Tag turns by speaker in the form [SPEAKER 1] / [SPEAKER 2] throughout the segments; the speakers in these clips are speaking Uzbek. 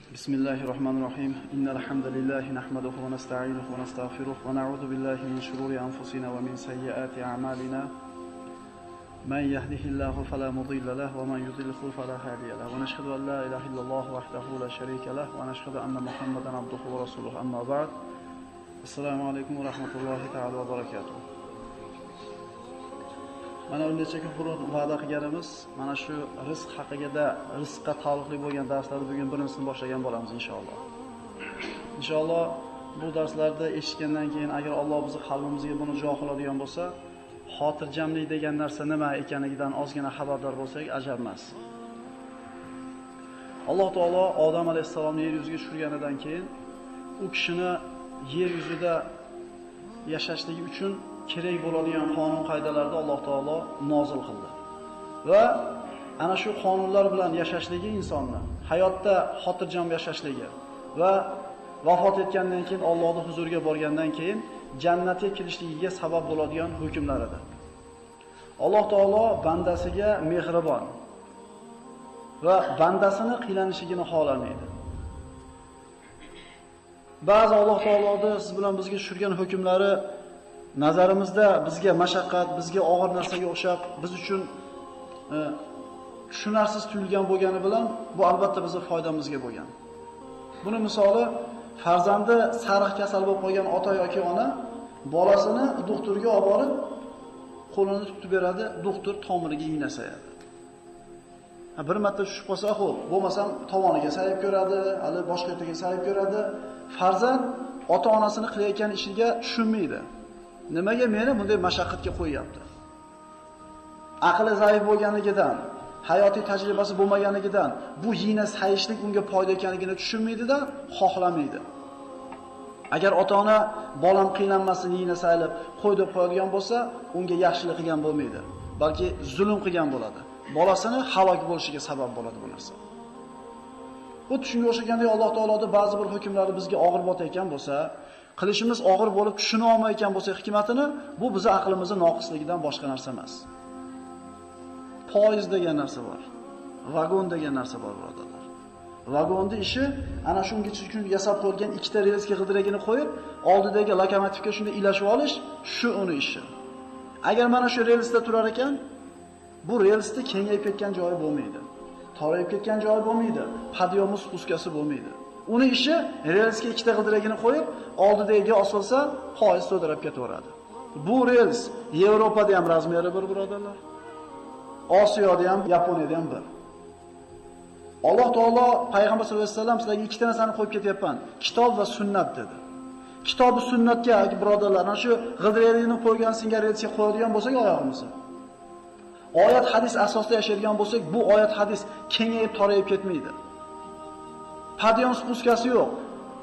[SPEAKER 1] Bismillahirrohmanirrohim. Innal hamdalillah nahmaduhu va nasta'inuhu va nastag'firuh va na'udzu billahi min shururi anfusina va min sayyiati a'malina. Man yahdihillahu fala mudilla lahu va man yudlilhu fala hadiya lahu. Va nashhadu an la ilaha illalloh wahdahu la sharika lahu va nashhadu anna Muhammadan abduhu va rasuluhu. Amma ba'd. Assalomu alaykum va rahmatullohi ta'ala va barakatuh. Mana bir necha kun burun va'da qilganimiz, mana shu rizq haqida, rizqqa taalluqli bo'lgan darslarni bugun birinchisini boshlagan bo'lamiz inshaalloh. Inshaalloh bu darslarda eshitgandan keyin agar Alloh bizni qalbimizga buni jo qiladigan bo'lsa, xotirjamlik degan narsa nima ekanligidan ozgina xabardor bo'lsak ajab emas. Alloh taolo Odam alayhissalomni yer yuziga tushirganidan keyin u kishini yer yuzida yashashligi uchun kerak bo'ladigan qonun qoidalarni Alloh taolo nozil qildi. Va ana shu qonunlar bilan yashashligi insonni hayotda xotirjam yashashligi va vafot etgandan keyin Allohning huzuriga borgandan keyin jannatga kirishligiga sabab bo'ladigan hukmlar edi. Alloh taolo bandasiga mehribon va bandasini qiylanishligini xohlamaydi. Ba'zi Alloh taoloning siz bilan bizga tushirgan hukmlari nazarimizda bizga mashaqqat, bizga og'ir narsaga o'xshab, biz uchun tushunarsiz tuyulgan bo'lgani bilan bu albatta bizning foydamizga bo'lgan. Buni misoli farzandi sariq kasal bo'lib qolgan ota yoki ona bolasini doktorga olib borib qo'lini tutib beradi, doktor tomiriga igna sayadi. Bir marta tushib qolsa, xo'p, bo'lmasam tovoniga sayib ko'radi, hali boshqa yerga sayib ko'radi. Farzand ota-onasini qilayotgan ishiga tushunmaydi. Nimaga meni bunday mashaqqatga qo'yyapti? Aqli zaif bo'lganligidan, hayotiy tajribasi bo'lmaganligidan bu yina sayishlik unga foyda ekanligini tushunmaydi-da, xohlamaydi. Agar ota-ona bolam qiynalmasin yina sayilib qo'y deb qo'yadigan bo'lsa, unga yaxshilik qilgan bo'lmaydi, balki zulm qilgan bo'ladi. Bolasini halok bo'lishiga sabab bo'ladi bu narsa. Bu shunga o'xshaganda Alloh taoloning ba'zi bir hukmlari bizga og'ir botayotgan bo'lsa, qilishimiz og'ir bo'lib tushuna olmayotgan bo'lsa hikmatini, bu bizning aqlimizning noqisligidan boshqa narsa emas. Poyezd degan narsa bor. Vagon degan narsa bor, birodarlar. Vagonni ishi ana shungacha uchun yasab qo'yilgan ikkita relsga g'ildiragini qo'yib, oldidagi lokomotivga shunday ilashib olish, shu uni ishi. Agar mana shu relsda turar ekan, bu relsda kengayib ketgan joyi bo'lmaydi. Torayib ketgan joyi bo'lmaydi. Podyomi spuskasi bo'lmaydi. Uni ishi relsga ikkita g'ildiragini qo'yib, oldidagiga osilsa, poyezd to'dirab ketaveradi. Bu rels Yevropada ham razmeri bir, birodarlar. Osiyoda ham, Yaponiyada ham bir. Alloh taolo payg'ambar sollallohu alayhi vasallam sizlarga ikkita narsani qo'yib ketyapman. Kitob va sunnat dedi. Kitob va sunnatga birodarlar, ana shu g'ildiragini qo'ygan singar relsga qo'yadigan bo'lsak oyog'imizni. Oyat hadis asosida yashaydigan bo'lsak, bu oyat hadis kengayib torayib ketmaydi. Podyon spuskasi yo'q.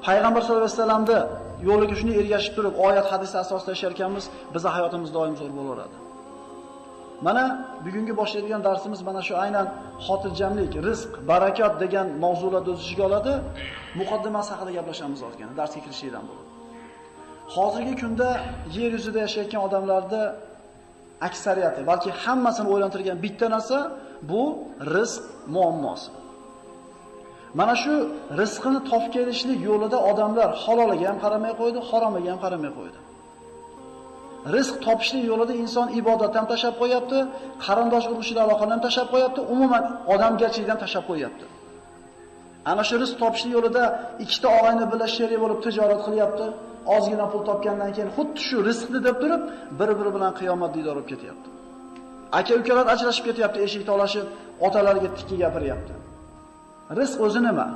[SPEAKER 1] Payg'ambar sollallohu alayhi vasallamda yo'liga shuni ergashib turib, oyat hadis asosida yashar ekanmiz, bizning hayotimiz doim zo'r bo'laveradi. Mana bugungi boshlaydigan darsimiz mana shu aynan xotirjamlik, rizq, barakat degan mavzularni o'z ichiga oladi. Muqaddimasi haqida gaplashamiz ozgina, darsga kirishdan burun. Hozirgi kunda yer yuzida yashayotgan odamlarda aksariyati, balki hammasini o'ylantirgan bitta narsa bu rizq muammosi. Mana shu rizqini topib kelishlik yo'lida odamlar haloliga ham qaramay qo'ydi, haromiga ham qaramay qo'ydi. Rizq topishlik yo'lida inson ibodatdan ham tashab qo'yapti, qarindosh urug'chilik aloqani ham tashab qo'yapti, umuman odamgarchilikdan tashab qo'yapti. Ana shu rizq topishlik yo'lida ikkita og'ayni bilan sherik bo'lib tijorat qilyapti. Ozgina pul topgandan keyin xuddi shu rizqni deb turib, bir-biri bilan qiyomat diydor bo'lib ketyapti. Aka-ukalar ajrashib ketyapti, eshik talashib, otalariga tikka gapiryapti. Rizq o'zi nima?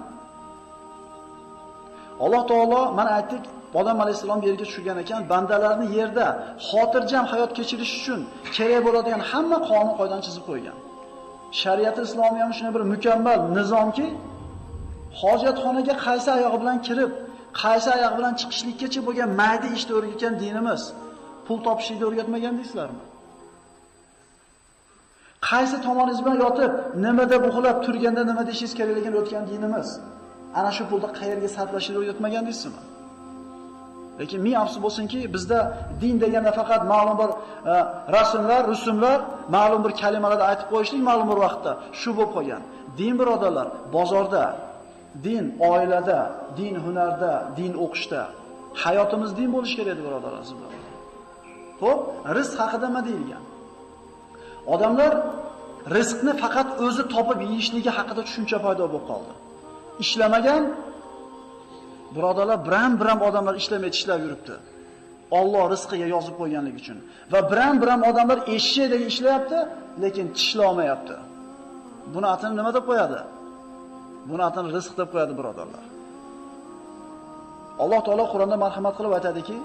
[SPEAKER 1] Alloh taolo mana aytdik, Odam alayhissalom yerga tushgan ekan, bandalarni yerda xotirjam hayot kechirish uchun kerak bo'ladigan hamma qonun qoidani chizib qo'ygan. Shariat islomiy ham shunday bir mukammal nizomki, hojatxonaga qaysi oyog'i bilan kirib, qaysi oyog'i bilan chiqishlikkacha bo'lgan mayda ishni o'rgatgan dinimiz, pul topishlikni o'rgatmagan deysizlarmi? Qaysi tomoningiz bilan yotib, nimada uxlab turganda nima deyishingiz kerakligini o'tgan dinimiz, ana shu pulni qayerga sarflashni o'rgatmagan deysizmi? Lekin ming afsus bo'lsinki, bizda din deganda faqat ma'lum bir rasmlar, rusumlar, ma'lum bir kalimalarni aytib qo'yishlik ma'lum bir vaqtda shu bo'lib qolgan. Din birodarlar, bozorda, Din oilada, din hunarda, din o'qishda. Hayotimiz din bo'lishi kerak edi, birodarlar, sizlar. Xo'p, rizq haqida nima deyilgan? Odamlar rizqni faqat o'zi topib yeyishligi haqida tushuncha paydo bo'lib qoldi. Ishlamagan birodarlar, biram-biram odamlar ishlamay tishlab yuribdi. Alloh rizqiga yozib qo'yganligi uchun. Va biram-biram odamlar eshakdek ishlayapti, lekin tishla olmayapti. Buni atini nima deb qo'yadi? Buni atini rizq deb qo'yadi, birodarlar. Alloh taolo Qur'onda marhamat qilib aytadiki: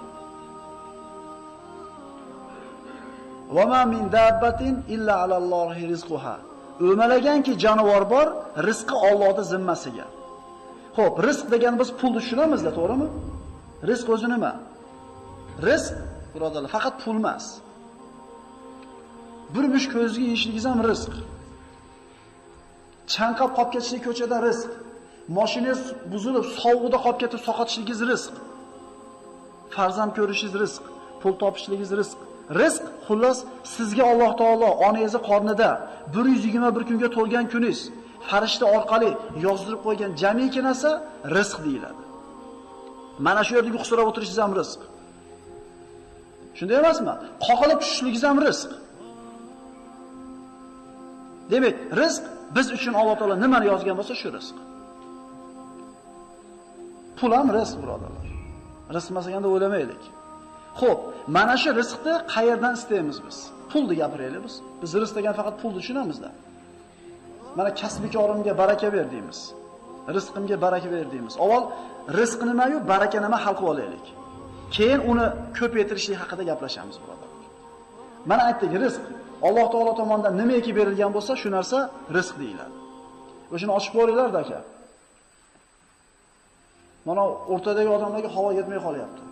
[SPEAKER 1] "Va ma min dabbatin illa alallohi rizquha." O'malaganki jonivor bor, rizqi Allohning zimmasiga. Xo'p, rizq degan biz pulni tushunamizda, to'g'rimi? Rizq o'zi nima? Rizq, birodarlar, faqat pul emas. Bir mush ko'zga yeyishligingiz ham rizq. Chanqab qolib ketishlik ko'chada rizq. Mashinangiz buzilib, sovuqda qolib ketib saqotishligingiz rizq. Farzand ko'rishingiz rizq, pul topishligingiz rizq. Rizq, xullas, sizga Alloh taolo onangizni qornida 121 kunga to'lgan kuningiz farishta orqali yozdirib qo'ygan jamiki narsa rizq deyiladi. Mana shu yerda yuqsirab o'tirishingiz ham rizq. Shunday emasmi? Qoqilib tushishligingiz ham rizq. Demak, rizq biz uchun Alloh taolo nimani yozgan bo'lsa shu rizq. Pul ham rizq, birodarlar. Rizq masalaganda o'ylamaylik. Xo'p, mana shu rizqni qayerdan istaymiz biz? Pulni gapiraylik biz. Biz rizq degan faqat pulni tushunamizda. Mana kasbikorimga baraka ber deymiz. Rizqimga baraka ber deymiz. Avval rizq nima-yu, baraka nima hal qilib olaylik. Keyin uni ko'paytirishlik haqida gaplashamiz, birodarlar. Mana aytdik, rizq Alloh taolo tomonidan nimaiki berilgan bo'lsa, shu narsa rizq deyiladi. Va shuni ochib ko'ringlar-da aka. Mana o'rtadagi odamlarga havo yetmay qolyapti.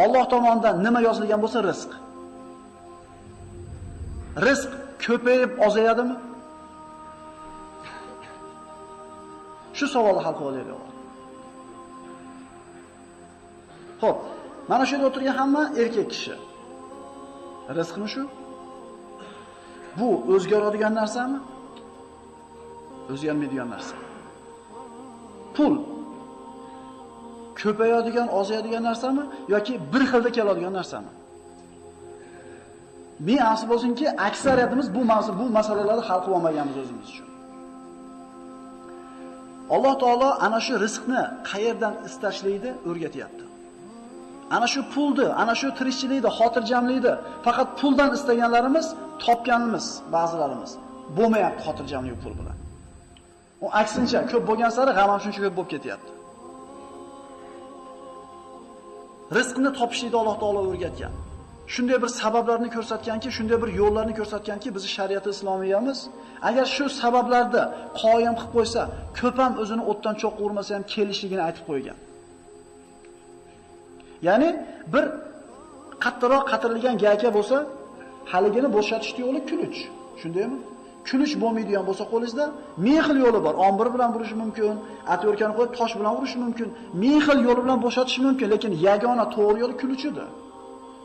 [SPEAKER 1] Alloh tomonidan nima yozilgan bo'lsa rizq. Rizq ko'payib ozayadimi? Shu savolni hal qilib olaylik. Xo'p, mana shu yerda o'tirgan hamma erkak kishi. Rizqmi shu? Bu o'zgaradigan narsami? O'zgarmaydigan narsa. Pul ko'payadigan, ozayadigan narsami yoki bir xilda keladigan narsami? Men afsus bo'lsinki, aksariyatimiz bu masalalarni hal qila olmaganmiz o'zimiz uchun. Alloh taolo ana shu rizqni qayerdan istashlikni o'rgatyapti. Ana shu pulni, ana shu tirikchilikni, xotirjamlikni faqat puldan istaganlarimiz, topganimiz ba'zilarimiz bo'lmayapti xotirjamlik pul bilan. U aksincha ko'p bo'lgan sari g'am ham shuncha ko'p bo'lib ketyapti. Rizqni topishlikni Alloh taolo o'rgatgan. Shunday bir sabablarni ko'rsatganki, shunday bir yo'llarni ko'rsatganki, bizi shariat islomiyamiz agar shu sabablarda qoyim qilib qo'ysa, ko'p ham o'zini o'tdan cho'q urmasa ham kelishligini aytib qo'ygan. Ya'ni bir qattiqroq qatirilgan gayka bo'lsa, haligini bo'shatishning yo'li kulich. Shundaymi? Kulich bo'lmaydigan bo'lsa qo'lingizda ming xil yo'li bor. Ombir bilan burish mumkin, atyorkani qo'yib tosh bilan urish mumkin, ming xil yo'li bilan bo'shatish mumkin, lekin yagona to'g'ri yo'li kulichidir.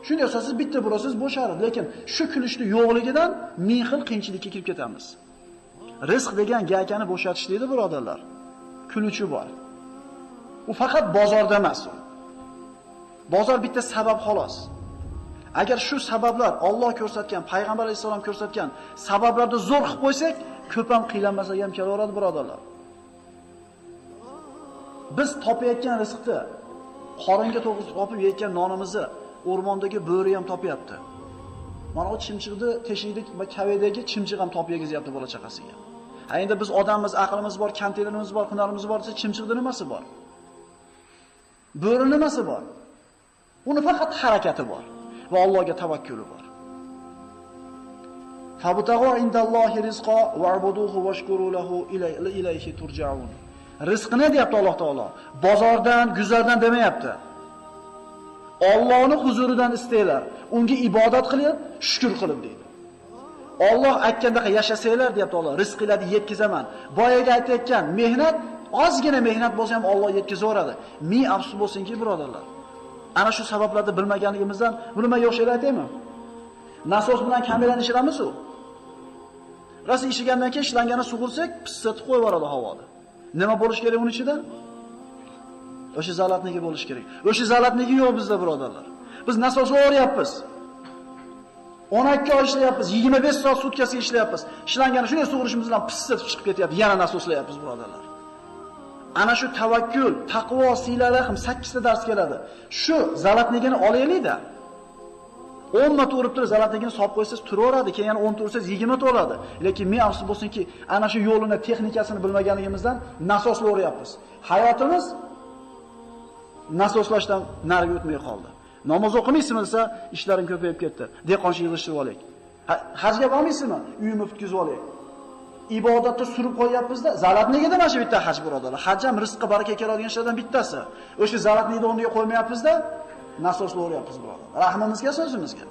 [SPEAKER 1] Shunday bo'lsa siz bitta burasiz bo'sharadi, lekin shu kulichni yo'qligidan ming xil qiyinchilikka kirib ketamiz. Rizq degan gaykani bo'shatish deydi, birodarlar. Kulichi bor. U faqat bozorda emas u. Bozor bitta sabab xolos. Agar shu sabablar Alloh ko'rsatgan, Payg'ambar alayhisalom ko'rsatgan sabablarni zo'r qilib qo'ysak, ko'p ham qiylanmasak ham kelaveradi, birodarlar. Biz topayotgan rizqni, qoringa to'g'ri topib yeyotgan nonimizni o'rmondagi bo'ri ham topyapti. Mana u chimchiqni teshikdek va kavedagi chimchiq ham topib yegizyapti bola chaqasiga. Ha endi biz odammiz, aqlimiz bor, konteynerimiz bor, hunarimiz bor desa, chimchiqda nimasi bor? Bo'ri nimasi bor? Uni faqat harakati bor va Allohga tavakkuli bor. Fabtag'u indallohi rizqa wa'buduhu washkuru lahu ilayhi turja'un. Rizqni deyapti Alloh taolo. Bozordan, guzardan demayapti. Allohning huzuridan istanglar, unga ibodat qilib, shukr qilib deydi. Alloh aytgandaqa yashasanglar deyapti Alloh, rizqinglarni yetkazaman. Boyaga aytayotgan mehnat, ozgina mehnat bo'lsa ham Alloh yetkazaveradi. Ming afsus bo'lsinki, birodarlar. Ana shu sabablarni bilmaganligimizdan buni men yo'q aytaymi? Nasos bilan kamerani ishiramiz u. Rosa ishigandan keyin shlangani sug'ursak, pissatib qo'yib yuboradi havoda. Nima bo'lish kerak uning ichida? O'sha zalatniki bo'lish kerak. O'sha zalatniki yo'q bizda, birodarlar. Biz nasoslayapmiz. 12 oy ishlayapmiz, 25 soat sutkasiga ishlayapmiz. Shlangani shunday sug'urishimiz bilan pissatib chiqib ketyapti. Yana nasoslayapmiz, birodarlar. Ana shu tavakkul, taqvo, sila rahm 8 ta dars keladi. Shu zalatnigini olaylik-da. 10 marta urib turib zalatnigini solib qo'ysangiz turaveradi, keyin yana 10 ta ursangiz 20 ta bo'ladi. Lekin men afsus bo'lsinki, ana shu yo'lini, texnikasini bilmaganligimizdan nasoslayapmiz. Hayotimiz nasoslashdan nariga o'tmay qoldi. Namoz o'qimaysizmi desa, ishlarim ko'payib ketdi. Dehqonchilik yig'ishtirib olaylik. Hajga bormaysizmi? Uyimni bitkazib olaylik. Ibodatni surib qo'yapmiz-da, zalatnigida mana shu bitta haj, birodarlar. Haj ham rizqqa baraka keladigan ishlardan bittasi. O'sha zalatnigini o'rniga qo'ymayapmiz-da, nasoslayapmiz, birodarlar. Rahmimizga, so'zimizga.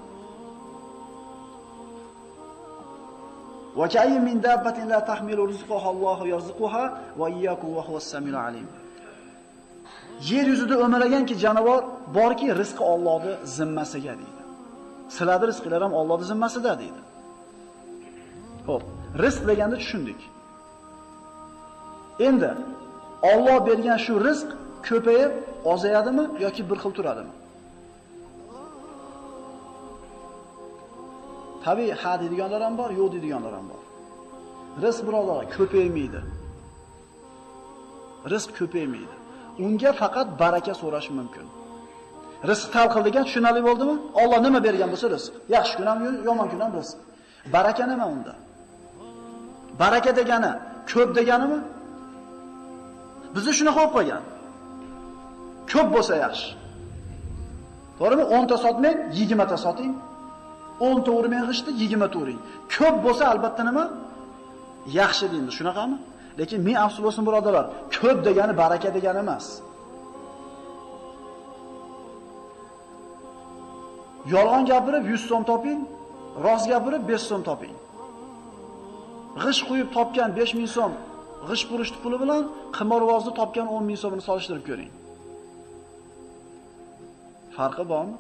[SPEAKER 1] Va kayyin min dabbatin la tahmilu rizqaha Allohu yarzuquha va iyyakum va huwas samiul alim. Yer yuzida o'malaganki jonivor borki, rizqi Allohning zimmasiga deydi. Sizlarning rizqinglar ham Allohning zimmasida deydi. Xo'p, rizq deganda tushundik. Endi Alloh bergan shu rizq ko'payib ozayadimi yoki bir xil turadimi? Tabiiy ha deydiganlar ham bor, yo'q deydiganlar ham bor. Rizq, birodarlar, ko'paymaydi. Rizq ko'paymaydi. Unga faqat baraka so'rash mumkin. Rizq talqil degan tushunarli bo'ldimi? Alloh nima bergan bo'lsa rizq. Yaxshi kun ham, yomon kun ham rizq. Baraka nima unda? Baraka degani ko'p deganimi? Bizni shunaqa olib qo'ygan. Ko'p bo'lsa yaxshi. To'g'rimi? 10 ta sotmang, 20 ta soting. 10 ta urmang g'ishni, 20 ta uring. Ko'p bo'lsa albatta nima? Yaxshi deymiz, shunaqami? Lekin men afsus bo'lsin, birodarlar, ko'p degani baraka degani emas. Yolg'on gapirib 100 so'm toping, rost gapirib 5 so'm toping. G'ish quyib topgan 5000 so'm g'ish purishti puli bilan qimorvozni topgan 10 ming so'mini solishtirib ko'ring. Farqi bormi?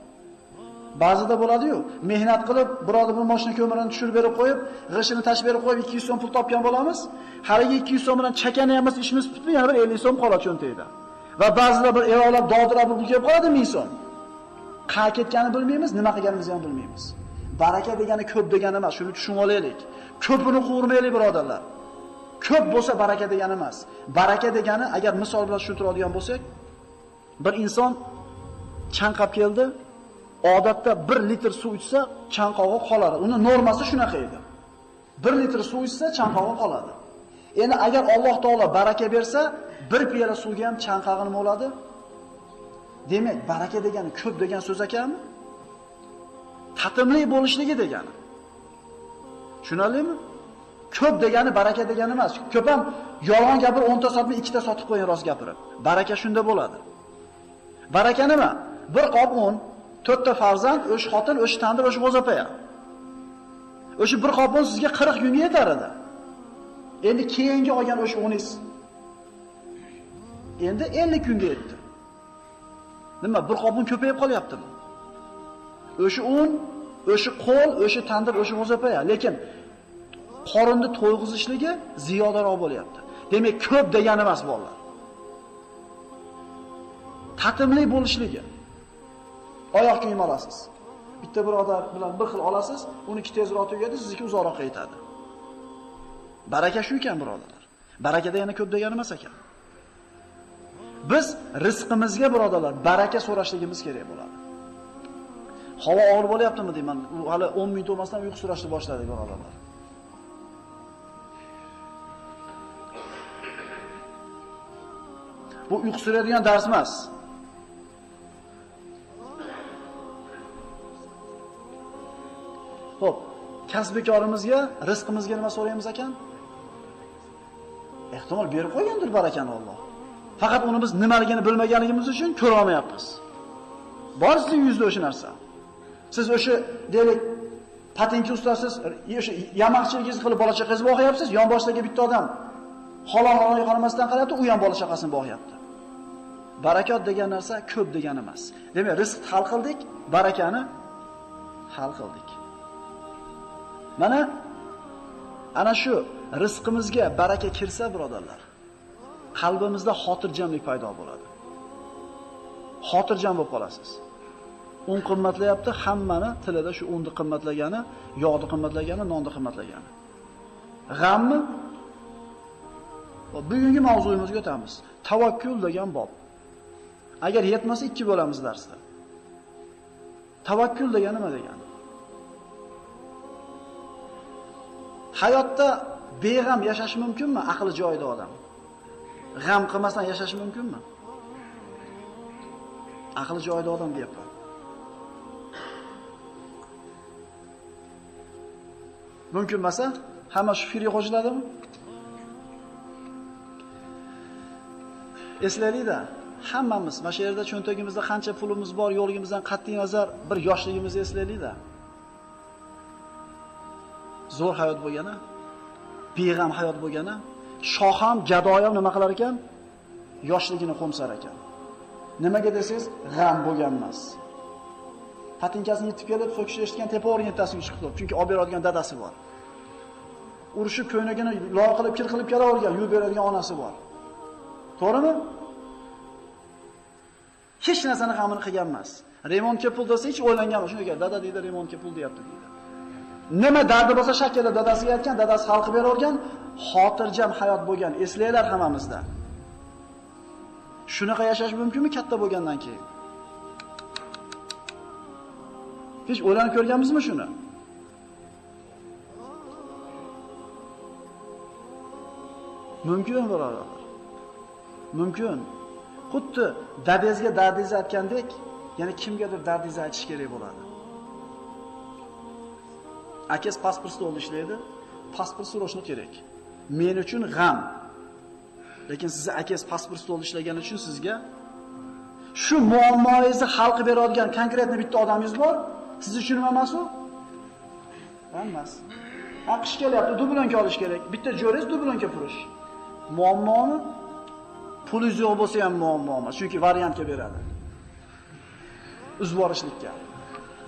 [SPEAKER 1] Ba'zida bo'ladi-yu, mehnat qilib, birodar bir mashina ko'mirini tushirib berib qo'yib, g'ishini tashib berib qo'yib 200 so'm pul topgan bo'lamiz. Haligi 200 so'm bilan chakani ham ishimiz bitmay, yana bir 50 so'm qoladi cho'ntagida. Va ba'zida bir evolab dovdirab pul kelib qoladi 1000 so'm. Qayerga ketganini bilmaymiz, nima qilganimizni ham bilmaymiz. Baraka degani ko'p degani emas, shuni tushunib olaylik. Ko'pini quvurmaylik, birodarlar. Ko'p bo'lsa baraka degani emas. Baraka degani, agar misol bilan tushuntiradigan bo'lsak, bir inson chanqab keldi, odatda 1 litr suv ichsa chanqog'i qoladi. Uni normasi shunaqa edi. 1 litr suv ichsa chanqog'i qoladi. Endi agar Alloh taolo baraka bersa, bir piyola suvga ham chanqog'i nima bo'ladi? Demak, baraka degani ko'p degan so'z ekanmi? Tatimli bo'lishligi degani. Tushunarlimi? Ko'p degani baraka degani emas. Ko'p ham yolg'on gapirib 10 ta sotmay 2 ta sotib qo'ying rost gapirib. Baraka shunda bo'ladi. Baraka nima? Bir qop un, 4 ta farzand, o'sha xotin, o'sha tandir, o'sha g'o'zapaya. O'sha bir qop un sizga 40 kunga yetar edi. Endi keyingi olgan o'sha uningiz endi 50 kunga yetdi. Nima, bir qop un ko'payib qolyaptimi? O'sha un, o'sha qo'l, o'sha tandir, o'sha g'o'zapaya, lekin qorinni to'yg'izishligi ziyodaroq bo'lyapti. Demak, ko'p degani emas bolalar. Tatimli bo'lishligi. Oyoq kiyim olasiz. Bitta birodar bilan bir xil olasiz, uniki tezroq tugaydi, sizniki uzoqroqqa yetadi. Baraka shu ekan, birodarlar. Baraka degani ko'p degani emas ekan. Biz rizqimizga, birodarlar, baraka so'rashligimiz kerak bo'ladi. Havo og'ir bo'lyaptimi deyman. U hali 10 minut o'tmasdan uyqu so'rashni boshladik, birodarlar. Bu uyqu so'raydigan dars emas. Xo'p, kasbikorimizga, rizqimizga nima so'raymiz ekan? Ehtimol berib qo'ygandir barakani Alloh. Faqat uni biz nimaligini bilmaganligimiz uchun ko'ra olmayapmiz. Bor sizning yuzda o'sha narsa. Siz o'sha deylik patinki ustasiz, o'sha yamoqchiligingizni qilib bola chaqangizni boqyapsiz, yon boshidagi bitta odam halol-halol qaramasdan qarayapti, u ham bola chaqasini boqyapti. Barakot degan narsa ko'p degani emas. Demak, rizq hal qildik, barakani hal qildik. Mana Ana shu rizqimizga baraka kirsa, birodarlar, qalbimizda xotirjamlik paydo bo'ladi. Xotirjam bo'lib qolasiz. Un qimmatlayapti, hammani tilida shu unni qimmatlagani, yog'ni qimmatlagani, nonni qimmatlagani. G'ammi? Bugungi mavzuyimizga o'tamiz. Tavakkul degan bob. Agar yetmasa ikki bo'lamiz darsda. Tavakkul degani nima degani? Hayotda beg'am yashash mumkinmi? Aqli joyida odam. G'am qilmasdan yashash mumkinmi? Aqli joyida odam deyapman. Mumkin masa, hamma shu fikrga qo'shiladimi? Eslaylik-da, hammamiz mana shu yerda cho'ntagimizda qancha pulimiz bor, yo'ligimizdan qat'iy nazar bir yoshligimizni eslaylik-da. Zo'r hayot bo'lgani, beg'am hayot bo'lgani, shoh ham, gado ham nima qilar ekan? Yoshligini qo'msar ekan. Nimaga desangiz, g'am bo'lgan emas. Patinkasini yetib kelib, so'kishni eshitgan tepa o'rin yettasiga chiqib turib, chunki olib beradigan dadasi bor. Urushib ko'ynagini loy qilib, kir qilib kelavergan, yuvib beradigan onasi bor. To'g'rimi? Hech narsani g'amini qilgan emas. Remontga pul desa hech o'ylangan emas. Shunday dada deydi, remontga pul deyapti deydi. Nima dardi bo'lsa shakilda dadasiga aytgan, dadasi hal qilib beravergan, xotirjam hayot bo'lgan. Eslaylar hammamizda. Shunaqa yashash mumkinmi katta bo'lgandan keyin? Hech o'ylanib ko'rganmizmi shuni? Mumkin, birodarlar. Mumkin. Xuddi dadangizga dardingizni aytgandek, yana kimgadir dardingizni aytish kerak bo'ladi. Akasi pasport stolida ishlaydi, pasport so'rashni kerak. Men uchun g'am. Lekin sizni akasi pasport stolida ishlagani uchun sizga shu muammoingizni hal qilib beradigan konkretni bitta odamingiz bor. Siz uchun nima emas u? G'am emas. Ha, qish kelyapti, dublanka olish kerak. Bitta jo'rangiz dublanka purish. Muammomi? Pulingiz yo'q bo'lsa ham muammo emas, chunki variantga beradi. Uzib borishlikka.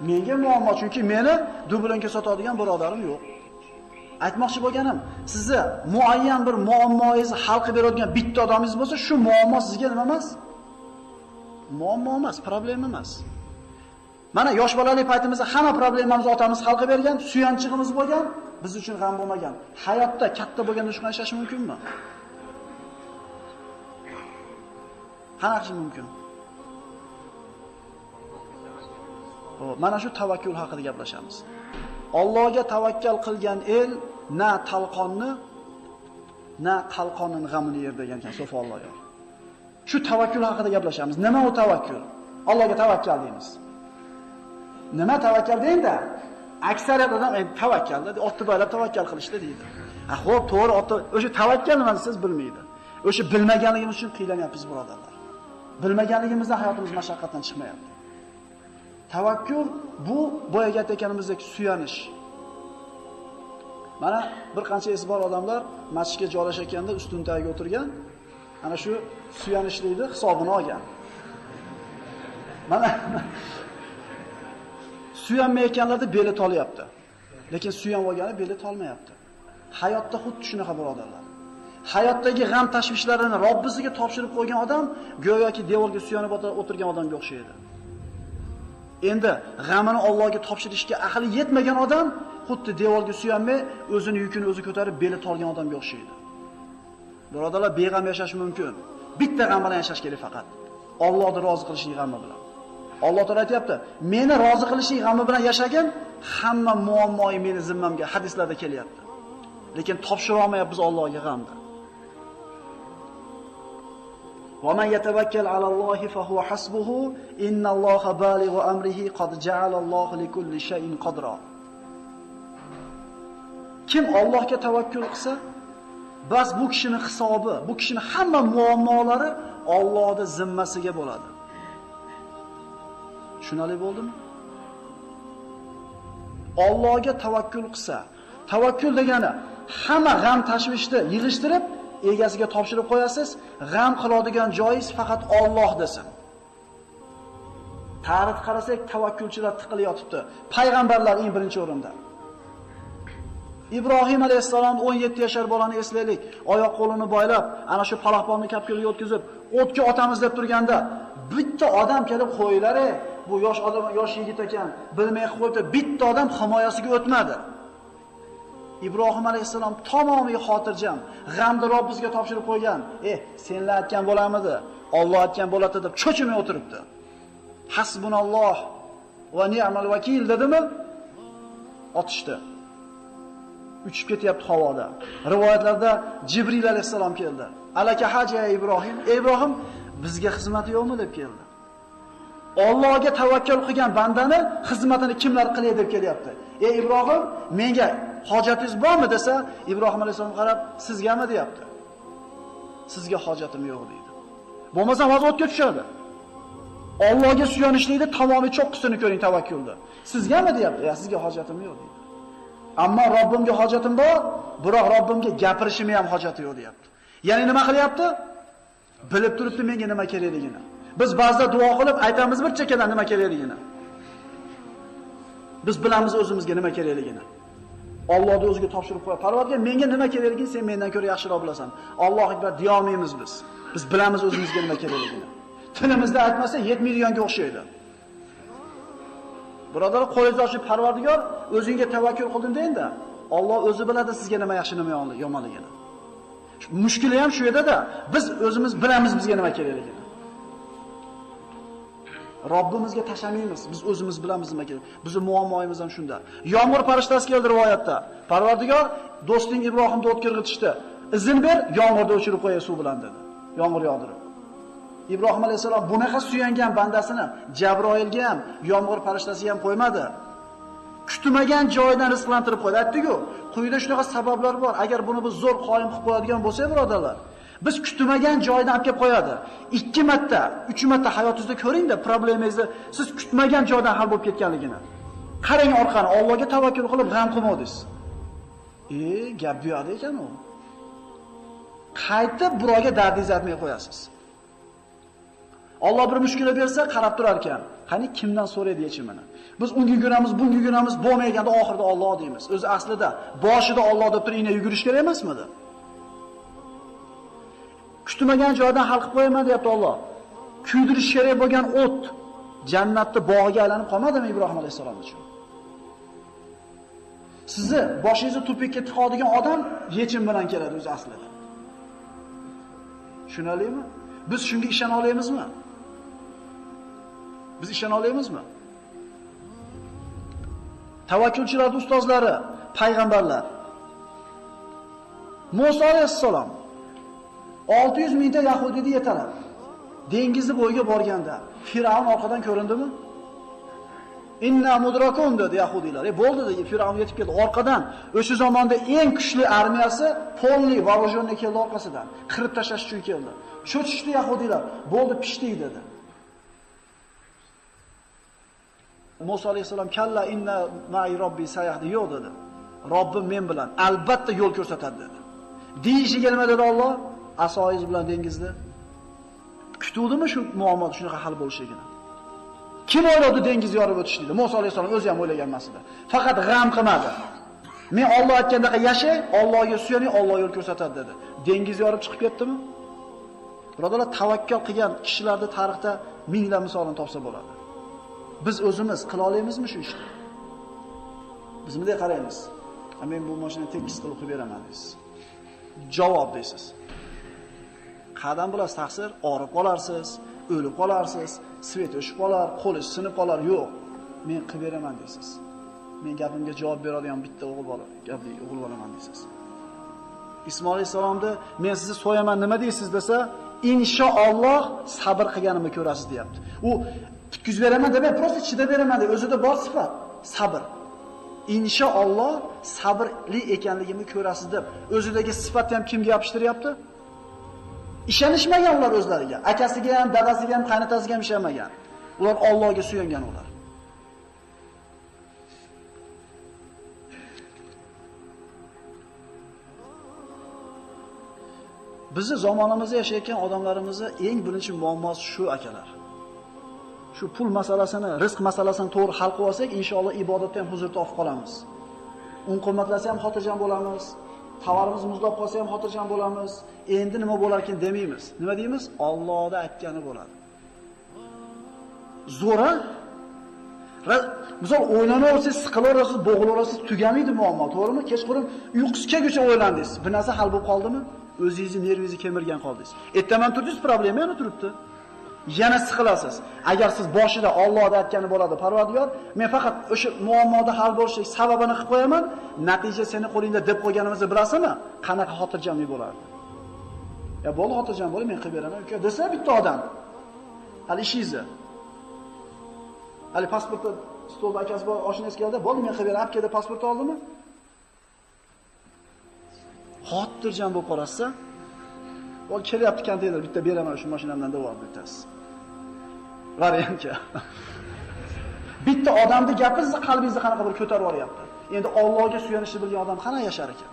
[SPEAKER 1] Menga muammo, chunki meni dublanka sotadigan birodarim yo'q. Aytmoqchi bo'lganim, sizni muayyan bir muammoingizni hal qilib beradigan bitta odamingiz bo'lsa, shu muammo sizga nima emas? Muammo emas, problema emas. Mana yosh bolalik paytimizda hamma problemamizni otamiz hal qilib bergan, suyanchig'imiz bo'lgan, biz uchun g'am bo'lmagan. Hayotda katta bo'lganda shunday yashash mumkinmi? Qanaqa mumkin? Xo'p, mana shu tavakkul haqida gaplashamiz. Allohga tavakkal qilgan el na talqonni, na qalqonning g'amini yer degan ekan Sofi Alloyor. Shu tavakkul haqida gaplashamiz. Nima u tavakkul? Allohga tavakkal deymiz. Nima tavakkal deydi? Aksariyat odam tavakkal dedi, otni baylab tavakkal qilishdi deydi. Ha, xo'p, to'g'ri, otni o'sha tavakkal nima siz bilmaydi. O'sha bilmaganligimiz uchun qiynalanyapmiz, birodarlar. Bilmaganligimizdan hayotimiz mashaqqatdan chiqmayapti. Tavakkul bu boyaga aytganimizdek suyanish. Mana bir qancha esi bor odamlar masjidga joylashayotganda ustun tagiga o'tirgan, ana shu suyanishlikni hisobini olgan. Mana suyanmayotganlarda beli tolyapti. Lekin suyanib olgani beli tolmayapti. Hayotda xuddi shunaqa birodarlar. Hayotdagi g'am tashvishlarini Robbisiga topshirib qo'ygan odam go'yoki devorga suyanib o'tirgan odamga o'xshaydi. Endi g'amini Allohga topshirishga aqli yetmagan odam xuddi devorga suyanmay, o'zini yukini o'zi ko'tarib beli tolgan odamga o'xshaydi. Birodarlar, beg'am yashash mumkin. Bitta g'am bilan yashash kerak faqat. Allohni rozi qilishning g'ami bilan. Alloh taolo aytayapti, meni rozi qilishning g'ami bilan yashagin, hamma muammoi meni zimmamga, hadislarda kelyapti. Lekin topshira olmayapmiz Allohga g'amni. Va man yatawakkal alallohi fa huwa hasbuhu innalloha balig'u amrihi qad ja'alallohu likulli shay'in qadra. Kim Allohga tavakkul qilsa, bas bu kishining hisobi, bu kishining hamma muammolari Allohning zimmasiga bo'ladi. Tushunarli bo'ldimi? Allohga tavakkul qilsa, tavakkul degani hamma g'am tashvishni yig'ishtirib egasiga topshirib qo'yasiz, g'am qiladigan joyingiz faqat Alloh desin. Tarix qarasak, tavakkulchilar tiqilib yotibdi. Payg'ambarlar eng birinchi o'rinda. Ibrohim alayhissalom 17 yashar bolani eslaylik, oyoq qo'lini boylab, ana shu palaxbonni kapkirga o'tkazib, o'tga otamiz deb turganda, bitta odam kelib qo'yilari, bu yosh odam, yosh yigit ekan, bilmay qo'yibdi, bitta odam himoyasiga o'tmadi. Ibrohim alayhissalom tamomiy xotirjam, g'amni Robbimizga topshirib qo'ygan. Senlar aytgan bo'lamidi? Alloh aytgan bo'ladi deb cho'chimay o'tiribdi. Hasbunalloh va ni'mal vakil dedimi? Otishdi. Uchib ketyapti havoda. Rivoyatlarda Jibril alayhissalom keldi. Alaka haja Ibrohim, ey Ibrohim, bizga xizmati yo'qmi deb keldi. Allohga tavakkul qilgan bandani xizmatini kimlar qilay deb kelyapti. Ey Ibrohim, menga hojatingiz bormi desa, Ibrohim alayhissalom qarab, sizgami deyapti. Sizga hojatim yo'q deydi. Bo'lmasa hozir o'tga tushadi. Allohga suyanishlikda tamomiy cho'qqisini ko'ring tavakkulda. Sizgami deyapti. Ya sizga hojatim yo'q deydi. Ammo Robbimga hojatim bor, biroq Robbimga gapirishimga ham hojati yo'q deyapti. Ya'ni nima qilyapti? Bilib turibdi menga nima kerakligini. Biz ba'zida duo qilib aytamiz bir chekkadan nima kerakligini. Biz bilamiz o'zimizga nima kerakligini. Allohni o'ziga topshirib qo'y. Parvardigor, menga nima kerakligini sen mendan ko'ra yaxshiroq bilasan. Allohu akbar deya olmaymiz biz. Biz bilamiz o'zimizga nima kerakligini. Tilimizda aytmasa 7 millionga o'xshaydi. Birodarlar, qo'lingizni ochib Parvardigor, o'zingga tavakkul qildim deyin-da. Alloh o'zi biladi sizga nima yaxshi, nima yomonligini. Mushkuli ham shu yerda-da, biz o'zimiz bilamiz bizga nima kerakligini. Robbimizga tashamaymiz, biz o'zimiz bilamiz nima kerak. Bizning muammoimiz ham shunda. Yomg'ir farishtasi keldi rivoyatda. Parvardigor, do'sting Ibrohimni o'tga irg'itishdi. Izn ber, yomg'irni o'chirib qo'yay suv bilan dedi. Yomg'ir yog'dirib. Ibrohim alayhissalom bunaqa suyangan bandasini Jabroilga ham, yomg'ir farishtasiga ham qo'ymadi. Kutmagan joydan rizqlantirib qo'ydi. Aytdi-ku, quyida shunaqa sabablar bor. Agar buni biz zo'r qoyim qilib qo'yadigan bo'lsak, birodarlar, biz kutmagan joydan olib kelib qo'yadi. 2 marta, 3 marta hayotingizda ko'ring-da, problemingizni siz kutmagan joydan hal bo'lib ketganligini. Qarang orqani, Allohga tavakkul qilib g'am qilmadingiz. Gap bu yoqda ekan u. Qaytib birovga dardingizni aytmay qo'yasiz. Alloh bir mushkula bersa, qarab turar ekan. Qani kimdan so'raydi yechimini? Biz unga yuguramiz, bunga yuguramiz, bo'lmaganda oxirida Alloh deymiz. O'zi aslida boshida Alloh deb turib, yugurish kerak emasmidi? Kutmagan joydan hal qilib qo'yaman deyapti Alloh. Kuydirish kerak bo'lgan o't jannatning bog'iga aylanib qolmadimi Ibrohim alayhissalom uchun? Sizni boshingizni tupikka tiqadigan odam yechim bilan keladi o'zi aslida. Tushunarlimi? Biz shunga ishona olamizmi? Biz ishona olamizmi? Tavakkulchilarning ustozlari, payg'ambarlar. Musa alayhissalom 600 mingta yahudiyni yetalab dengizni bo'yiga borganda Firavn orqadan ko'rindimi? Inna mudrakun dedi yahudiylar. Bo'ldi dedi, Firavn yetib keldi orqadan. O'sha zamonda eng kuchli armiyasi polniy вооруженный keldi orqasidan. Qirib tashlash uchun keldi. Cho'chishdi yahudiylar. Bo'ldi, pishdik dedi. Musa alayhissalom kalla inna ma'i robbi sayahdi, yo'q dedi. Robbim men bilan albatta yo'l ko'rsatadi dedi. Deyishiga nima dedi Alloh? Asoyiz bilan dengizni kutuvdimi shu muammo shunaqa hal bo'lishligini? Kim o'yladi dengiz yorib o'tishlikni? Musa alayhissalom o'zi ham o'ylagan emas edi. Faqat g'am qilmadi. Men Alloh aytgandaqa yashay, Allohga suyaning, Alloh yo'l ko'rsatadi dedi. Dengiz yorib chiqib ketdimi? Birodarlar, tavakkul qilgan kishilarni tarixda minglab misolini topsa bo'ladi. Biz o'zimiz qila olamizmi shu ishni? Biz bunday qaraymiz. Men bu mashinani tekis qilib qo'yib beraman deysiz. Javob deysiz. Qadam bilasiz taqsir, og'rib qolarsiz, o'lib qolarsiz, svet o'chib qolar, qo'lingiz sinib qolar. Yo'q, men qilib beraman deysiz. Men gapimga javob beradigan bitta o'g'il bola, gapli o'g'il bolaman deysiz. Ismoil alayhissalomda men sizni so'yaman nima deysiz desa, inshaalloh sabr qilganimni ko'rasiz deyapti. U tutkizib beraman demay, prosta chidab beraman deb, o'zida bor sifat, sabr. Inshaalloh sabrli ekanligimni ko'rasiz deb, o'zidagi sifatni ham kimga yopishtiryapti? Ishonishmagan ular o'zlariga. Akasiga ham, dadasiga ham, qaynotasiga ham ishonmagan. Ular Allohga suyangan ular. Bizi zamonimizda yashayotgan odamlarimizni eng birinchi muammosi shu akalar. Shu pul masalasini, rizq masalasini to'g'ri hal qilib olsak, inshaalloh ibodatda ham huzur topib qolamiz. Un qimmatlasa ham xotirjam bo'lamiz, tovarimiz muzlab qolsa ham xotirjam bo'lamiz. Endi nima bo'larkin demaymiz. Nima deymiz? Allohning aytgani bo'ladi. Zo'ra. Misol o'ylanaversangiz, siqilaverasiz, bo'g'ilaverasiz, tugamaydi muammo, to'g'rimi? Kechqurun uyqusi kelguncha o'ylandingiz. Bir narsa hal bo'lib qoldimi? O'zingizni nervingizni kemirgan qoldingiz. Ertaman turdingiz, problema yana turibdi. Yana siqilasiz. Agar siz boshida Allohning aytgani bo'ladi, Parvardigor, men faqat o'sha muammoda hal bo'lishi sababini qilib qo'yaman, natija seni qo'lingda deb qo'yganimizni bilasizmi? Qanaqa xotirjamlik bo'lardi? Ya bo'ldi, xotirjam bo'ling, men qilib beraman, uka desa bitta odam. Hali ishingizni. Hali pasportda stolda akasi bor, oshnasi keldi, bo'ldi, men qilib beraman, olib keldi, pasport oldimi? Xotirjam bo'lib qolasiz. Ol kelyapti konteyner, bitta beraman shu mashinamdan deb olib bittasi. Variantga. Bitta odamning gapi sizni qalbingizni qanaqa bir ko'tarib yuboryapti. Endi Allohga suyanishni bilgan odam qana yashar ekan?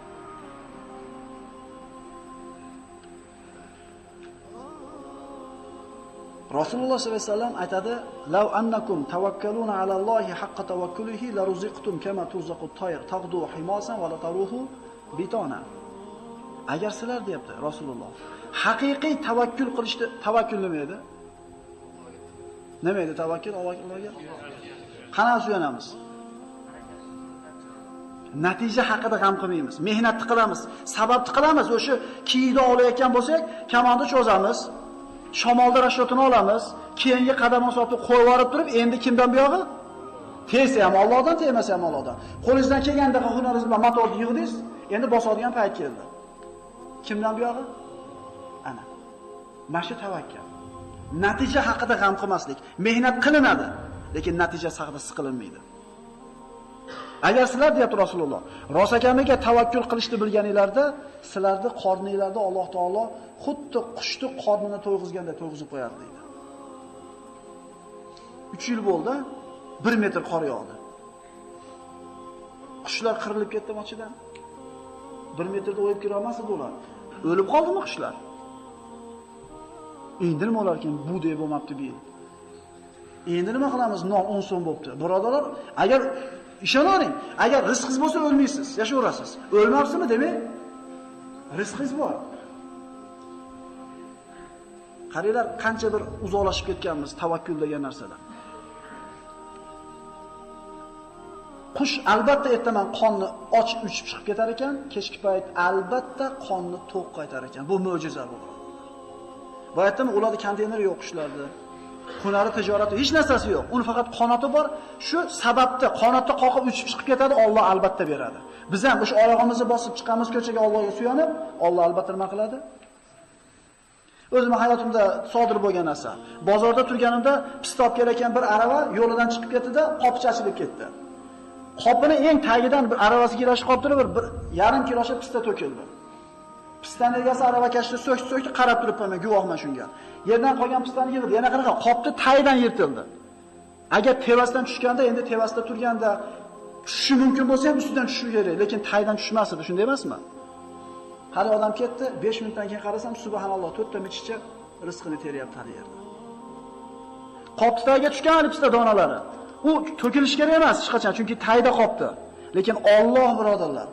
[SPEAKER 1] Rasululloh sollallohu alayhi vasallam aytadi: "Law annakum tawakkaluna alallohi haqqa tawakkulihi laruziqtum kama turzaqut tayr tagdu himasan va la taruhu bitona." Agar sizlar deyapti Rasululloh, haqiqiy tavakkul qilishni, tavakkul nima edi? Nima edi tavakkul Allohga? Qanaqa suyanamiz? Natija haqida g'am qilmaymiz, mehnatni qilamiz, sababni qilamiz. O'sha kiyikni olayotgan bo'lsak, kamonni cho'zamiz, shamolda rashotini olamiz, keyingi qadamni sotib qo'yib yorib turib, endi kimdan buyog'i? Tegsa ham Allohdan, tegmasa ham Allohdan. Qo'lingizdan kelgandaqa hunaringiz bilan motorni yig'dingiz, endi bosadigan payt keldi. Kimdan buyog'i? Ana. Mana shu tavakkul. Natija haqida g'am qilmaslik. Mehnat qilinadi, lekin natijasi haqida siqilinmaydi. Agar sizlar deyapti Rasululloh, rosakamiga tavakkul qilishni bilganinglarda, sizlarni qorninglarda Alloh taolo xuddi qushni qornini to'yg'izganda to'yg'izib qo'yardi deydi. 3 yil bo'ldi, 1 metr qor yog'di. Qushlar qirilib ketdi ichidan. 1 metrda o'yib kira olmas edi ular. O'lib qoldimi qushlar? Endi nima bo'larkan? Bu deb bo'lmabdi bu yil. Endi nima qilamiz? Non 10 so'm bo'pti. Birodarlar, agar ishonavering, agar rizqingiz bo'lsa o'lmaysiz, yashayverasiz. O'lmabsizmi demak, rizqingiz bor. Qaranglar, qancha bir uzoqlashib ketganmiz tavakkul degan narsadan. Qush albatta ertaman qonni och uchib chiqib ketar ekan, kechki payt albatta qonni to'q qaytar ekan. Bu mo'jiza bu. Bu aytdim, ularda konteyner yo'q qushlarda. Hunari, tijorati, hech narsasi yo'q. Uni faqat qanoti bor. Shu sababda qanotni qoqib uchib chiqib ketadi, Alloh albatta beradi. Biz ham o'sha oyog'imizni bosib chiqamiz ko'chaga Allohga suyanib, Alloh albatta nima qiladi? O'zim hayotimda sodir bo'lgan narsa. Bozorda turganimda pista olib kelayotgan bir arava yo'lidan chiqib ketdi-da, qopicha ochilib ketdi. Qopini eng tagidan bir aravasi kelashib qolib turib, bir yarim kilocha pista to'kildi. Pistani egasi aravakashni so'kdi, qarab turibman men, guvohman shunga. Yerdan qolgan pistani yig'di, yana qanaqa qopni tagidan yirtildi. Agar tevasidan tushganda, endi tevasida turganda tushishi mumkin bo'lsa ham ustidan tushishi kerak, lekin tagidan tushmas edi, shunday emasmi? Hali odam ketdi, 5 minutdan keyin qarasam, subhanalloh, 4 ta michicha rizqini teryapti hali yerda. Qopni tagiga tushgan hali pista donalari. U to'kilishi kerak emas hech qachon, chunki tayda qopdi. Lekin Alloh birodarlar,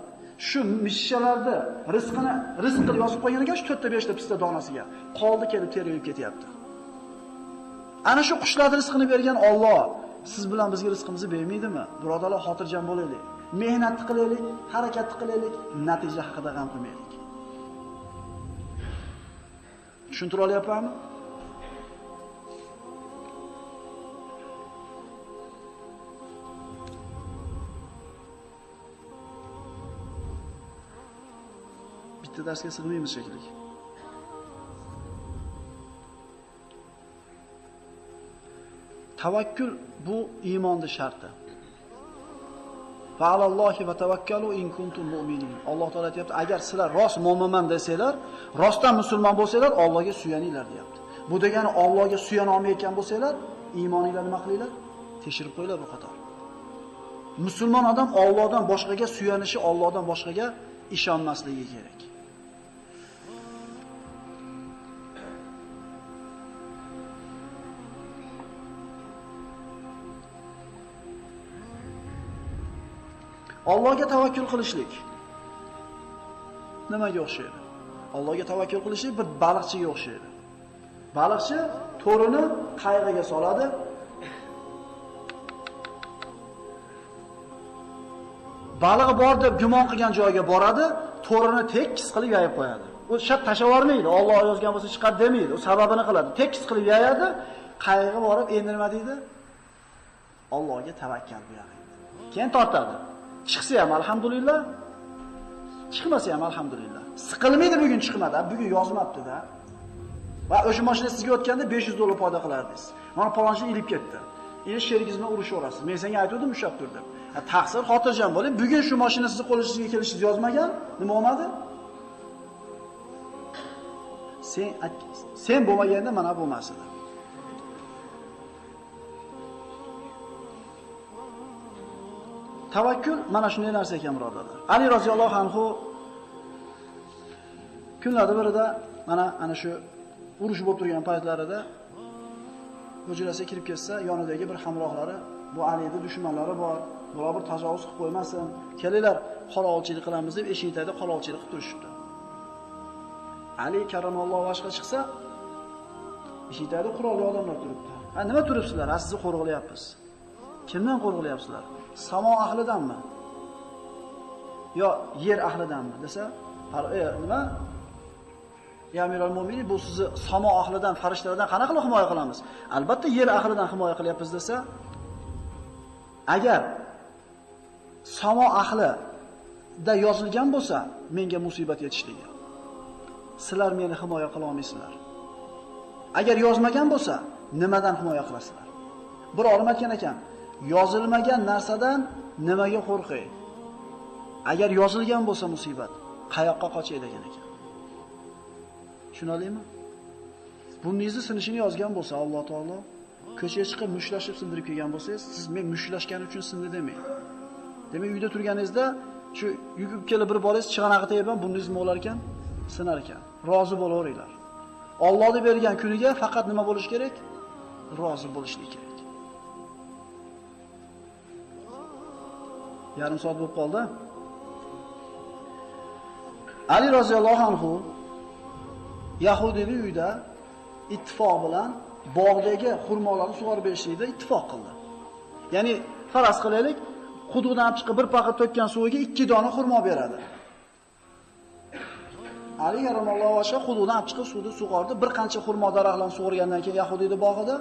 [SPEAKER 1] shu mishalarda rizqini rizq qilib yozib qo'ygan ekan, shu 4 ta 5 ta pista donasiga qoldi kelib terib ketyapti. Ana shu qushlarning rizqini bergan Alloh siz bilan bizga rizqimizni bermaydimi? Birodarlar, xotirjam bo'laylik. Mehnatni qilaylik, harakatni qilaylik, natija haqida g'am qilmaylik. Tushuntira olyapmanmi? Bitta darsga sig'maymiz shekilli. Tavakkul bu iymonning sharti. Va alallohi va tavakkalu in kuntum mu'minin. Alloh taolo aytayapti, agar sizlar rost mo'minman desanglar, rostdan musulmon bo'lsanglar, Allohga suyaninglar deyapti. Bu degani Allohga suyana olmayotgan bo'lsanglar, iymoninglarni nima qilinglar? Tekshirib qo'yinglar bu qator. Musulmon odam Allohdan boshqaga suyanishi, Allohdan boshqaga ishonmasligi kerak. Allohga tavakkul qilishlik nimaga o'xshaydi? Allohga tavakkul qilishlik bir baliqchiga o'xshaydi. Baliqchi to'rini qayg'iga soladi. Balig'i bor deb gumon qilgan joyga boradi, to'rini tekis qilib yayib qo'yadi. U shart tashlab yubormaydi, Alloh yozgan bo'lsa chiqadi demaydi, u sababini qiladi. Tekis qilib yayadi, qayg'i borib endi nima deydi? Allohga tavakkal bu yog'i. Keyin tortadi. Chiqsa ham alhamdulillah, chiqmasa ham alhamdulillah. Siqilmaydi bugun chiqmadi, bugun yozmabdi-da. Va o'sha mashina sizga o'tganda $500 foyda qilardingiz. Mana palonchi ilib ketdi. Endi sherigingiz bilan urushaverasiz. Men senga aytgandim, ushlab tur deb. Taqsir, xotirjam bo'ling. Bugun shu mashina sizni qo'lingizga kelishingiz yozmagan, nima bo'lmadi? Sen bo'lmaganda mana bo'lmas edi. Tavakkul mana shunday narsa ekan, birodarlar. Ali roziyallohu anhu kunlarda birida mana ana shu urush bo'lib turgan paytlarida hujrasiga kirib ketsa, yonidagi bir hamrohlari, bu Alining dushmanlari bor, biror bir tajovuz qilib qo'ymasin, kelinglar qorovulchilik qilamiz deb eshik tagida qorovulchilik qilib turishibdi. Ali karramallohu vajha chiqsa, eshik tagida qurolli odamlar turibdi. Ha, nima turibsizlar? Ha, sizni qo'rg'ilayapmiz. Kimdan qo'rg'ilayapsizlar? Samo ahlidanmi? Yo yer ahlidanmi desa, nima? Ya Amiral Mo'minin, bu sizni samo ahlidan, farishtalardan qanaqa qilib himoya qilamiz? Albatta yer ahlidan himoya qilyapmiz desa, agar samo ahlida yozilgan bo'lsa, menga musibat yetishligi. Sizlar meni himoya qila olmaysizlar. Agar yozmagan bo'lsa, nimadan himoya qilasizlar? Bir olim aytgan ekan, yozilmagan narsadan nimaga qo'rqay? Agar yozilgan bo'lsa musibat, qayoqqa qochay degan ekan. Tushunalingmi? Burningizni sinishini yozgan bo'lsa Alloh taolo, ko'chaga chiqib mushlashib sindirib kelgan bo'lsangiz, siz men mushlashgani uchun sindi demang. Demak, uyda turganingizda shu yugurib kelib bir borangiz chig'anog'i tegib ham burningiz nima bo'lar ekan? Sinar ekan. Rozi bo'laveringlar. Allohning bergan kuniga faqat nima bo'lish kerak? Rozi bo'lishlik kerak. Yarim soat bo'lib qoldi. Ali roziyallohu anhu Yahudiylik uyda ittifoq bilan bog'dagi xurmolarni sug'orib berishlikda ittifoq qildi. Ya'ni faraz qilaylik, quduqdan olib chiqib bir paqir to'kkan suviga 2 dona xurmo beradi. Ali karramallohu vajha quduqdan olib chiqib suvni sug'ordi, bir qancha xurmo daraxtlarini sug'organdan keyin Yahudiyning bog'ida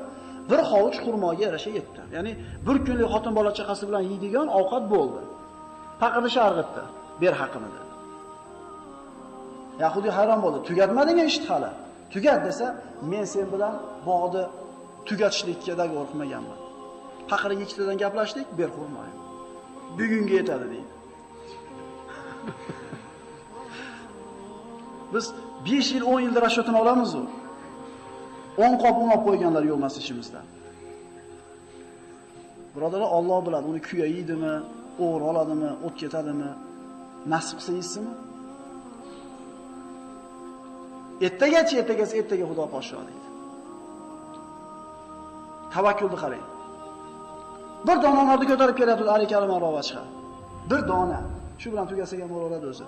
[SPEAKER 1] bir hovuch xurmoga yarasha yetdi. Ya'ni bir kunlik xotin bola chaqasi bilan yeydigan ovqat bo'ldi. Paqirni sharg'itdi, ber haqini dedi. Yahudi hayron bo'ldi. Tugatmading ishni hali. Tugat desa, men sen bilan bog'ni tugatishlikka dogovor qilmaganman. Paqirga ikkitadan gaplashdik, ber xurmoyim. Bugunga yetadi deydi. Biz 5 yil, 10 yilda rashyotini olamiz u. 10 qop un olib qo'yganlar yo'lmas ishimizda. Birodarlar, Alloh biladi, uni kuya yeydimi, o'g'ri oladimi, o't ketadimi, nasib qilsa yeysizmi? Ertagacha, ertagasi ertaga Xudo podsho deydi. Tavakkulni qarang. Bir dona anorni ko'tarib kelyapti Ali karramallohu vajha. Bir dona. Shu bilan tugasak ham bo'laveradi o'zi.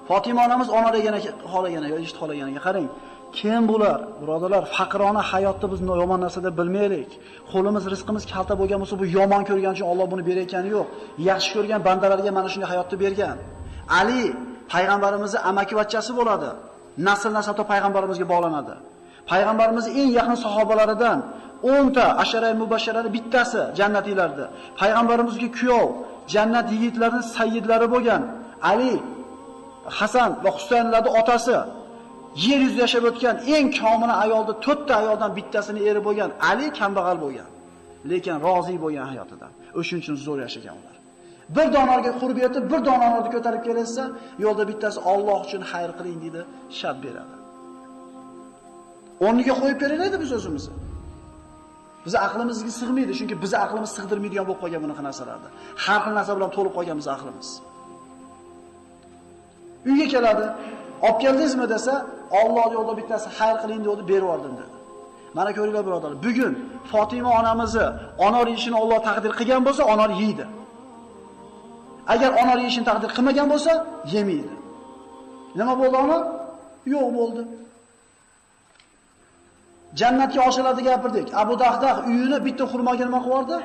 [SPEAKER 1] Fatima onamiz ona degani xohlaganiga, eshit xohlaganiga qarang. Kim bular? Birodarlar, faqirona hayotda biz yomon narsa deb bilmaylik. Qo'limiz, rizqimiz kalta bo'lgan bo'lsa, bu yomon ko'rgan uchun Alloh buni berayotgani yo'q. Yaxshi ko'rgan bandalarga mana shunday hayotni bergan. Ali payg'ambarimizning amakivachchasi bo'ladi. Nasl nasabda payg'ambarimizga bog'lanadi. Payg'ambarimizning eng yaqin sahobalaridan 10 ta asharai mubashsharani bittasi jannatiylarda. Payg'ambarimizga kuyov, jannat yigitlarining sayyidlari bo'lgan Ali, Hasan va Husaynlarning otasi, yer yuzida yashab o'tgan eng komila ayolda 4 ta ayoldan bittasini eri bo'lgan Ali kambag'al bo'lgan, lekin rozi bo'lgan hayotidan. O'shuning uchun zo'r yashagan ular. Bir donorga qurb yetib, bir donorni ko'tarib kelsa, yo'lda bittasi Alloh uchun xayr qiling deydi, shart beradi. O'rniga qo'yib beralaydi biz o'zimizni. Biz aqlimizga sig'maydi, chunki biz aqlimiz sig'dirmaydigan bo'lib qolgan bunaqa narsalarda. Har xil narsa bilan to'lib qolgan biz aqlimiz. Uyga keladi, olib keldingizmi desa, Alloh yo'lida bittasi xayr qiling dedi, berib yubordim dedi. Mana ko'ringlar birodarlar, bugun Fatima onamizni anor yeyishini Alloh taqdir qilgan bo'lsa, anor yeydi. Agar anor yeyishini taqdir qilmagan bo'lsa, yemaydi. Nima bo'ldi anor? Yo'q bo'ldi. Jannatga oshilarni gapirdik. Abu Dahdah uyini bitta xurmoga nima qilib yubordi?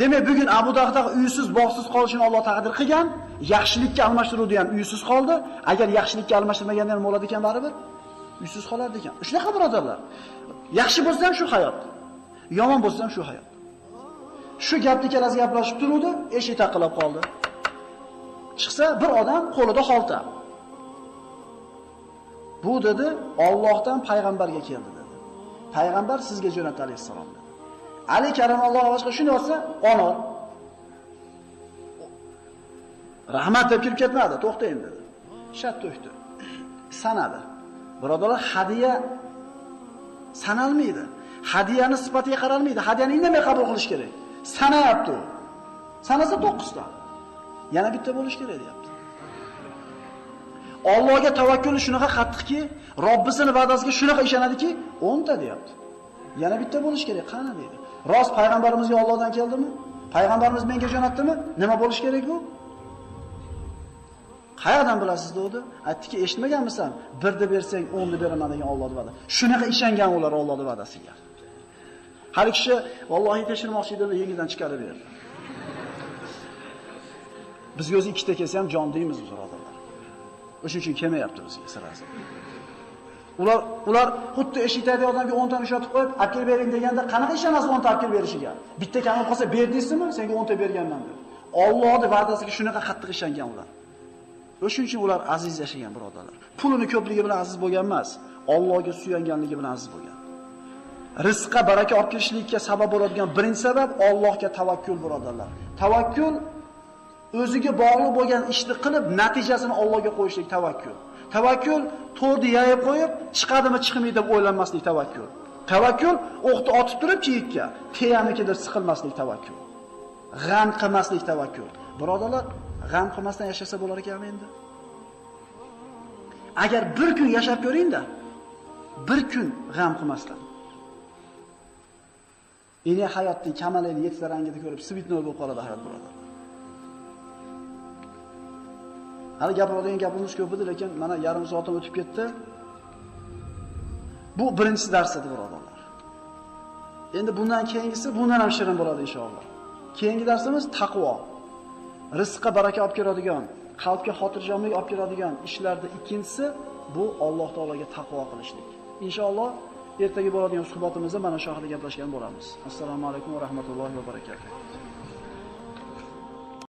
[SPEAKER 1] Demak, bugun Abu Dahdah uysiz, bog'siz qolishini Alloh taqdir qilgan, yaxshilikka almashtiruvdi ham uysiz qoldi. Agar yaxshilikka almashtirmaganda ham bo'ladi ekan baribir, uysiz qolardi ekan. Shunaqa birodarlar. Yaxshi bo'lsa ham shu hayot, yomon bo'lsa ham shu hayot. Shu gapni ikkalasi gaplashib turuvdi, eshik taqillab qoldi. Chiqsa bir odam qo'lida xolta. Bu dedi, Allohdan payg'ambarga keldi dedi. Payg'ambar sizga jo'natdi alayhissalom dedi. Ali karamallohu vajhahu shuni olsa, onor. Rahmat deb kirib ketmadi, to'xtayim dedi. Shat to'kdi. Sanadi. Birodarlar, hadiya sanalmaydi. Hadiyani sifatiga qaralmaydi. Hadiyani indamay qabul qilish kerak. Sanayapti u. Sanasa 9 ta. Yana bitta bo'lish kerak deyapti. Allohga tavakkuli shunaqa qattiqki, Robbisining va'dasiga shunaqa ishonadiki, 10 ta deyapti. Yana bitta bo'lish kerak, qani deydi. Rost payg'ambarimizga Allohdan keldimi? Payg'ambarimiz menga jo'natdimi? Nima bo'lish kerak bu? Qayerdan bilasiz dedi? Aytdiki, eshitmaganmisan? Birni bersang 10 ni beraman degan Allohning va'dasi. Shunaqa ishongan ular Allohning va'dasiga. Har kishi vallohi tekshirmoqchi edi, yengidan chiqarib berdi. Bizga o'zi ikkita kelsa ham jon deymiz birodarlar. O'shuning uchun kelmayapti bizga sirasi. Ular xuddi eshikdagi odamga 10 ta ushatib qo'yib, olib kelib bering deganda qanaqa ishonasiz 10 ta olib kelib berishiga? Bitta kam bo'lib qolsa, berdiysizmi? Senga 10 ta berganman deb. Allohning va'dasiga shunaqa qattiq ishongan ular. O'shuning uchun ular aziz yashagan birodarlar. Pulini ko'pligi bilan aziz bo'lgan emas, Allohga suyanganligi bilan aziz bo'lgan. Rizqqa baraka olib kelishlikka sabab bo'ladigan birinchi sabab Allohga tavakkul birodarlar. Tavakkul o'ziga bog'liq bo'lgan ishni qilib, natijasini Allohga qo'yishlik tavakkul. Tavakkul to'rni yayib qo'yib, chiqadimi chiqmaydi deb o'ylanmaslik tavakkul. Tavakkul o'qni otib turib kiyikka, teyamiki deb siqilmaslik tavakkul. G'am qilmaslik tavakkul. Birodarlar, g'am qilmasdan yashasa bo'lar ekanmi endi? Agar bir kun yashab ko'ring-da, bir kun g'am qilmasdan. Endi hayotning kamalini yettita rangida ko'rib, svitnoy bo'lib qoladi hayot birodarlar. Hali gapiradigan gapimiz ko'p edi, lekin mana yarim soatim o'tib ketdi. Bu birinchisi dars edi birodarlar. Endi bundan keyingisi bundan ham shirin bo'ladi inshaalloh. Keyingi darsimiz taqvo. Rizqqa baraka olib keladigan, qalbga xotirjamlik olib keladigan ishlarda ikkinchisi bu Alloh taologa taqvo qilishlik. Inshaalloh ertaga bo'ladigan suhbatimizda mana shu haqida gaplashgan bo'lamiz. Assalomu alaykum va rahmatullohi va barakatuh.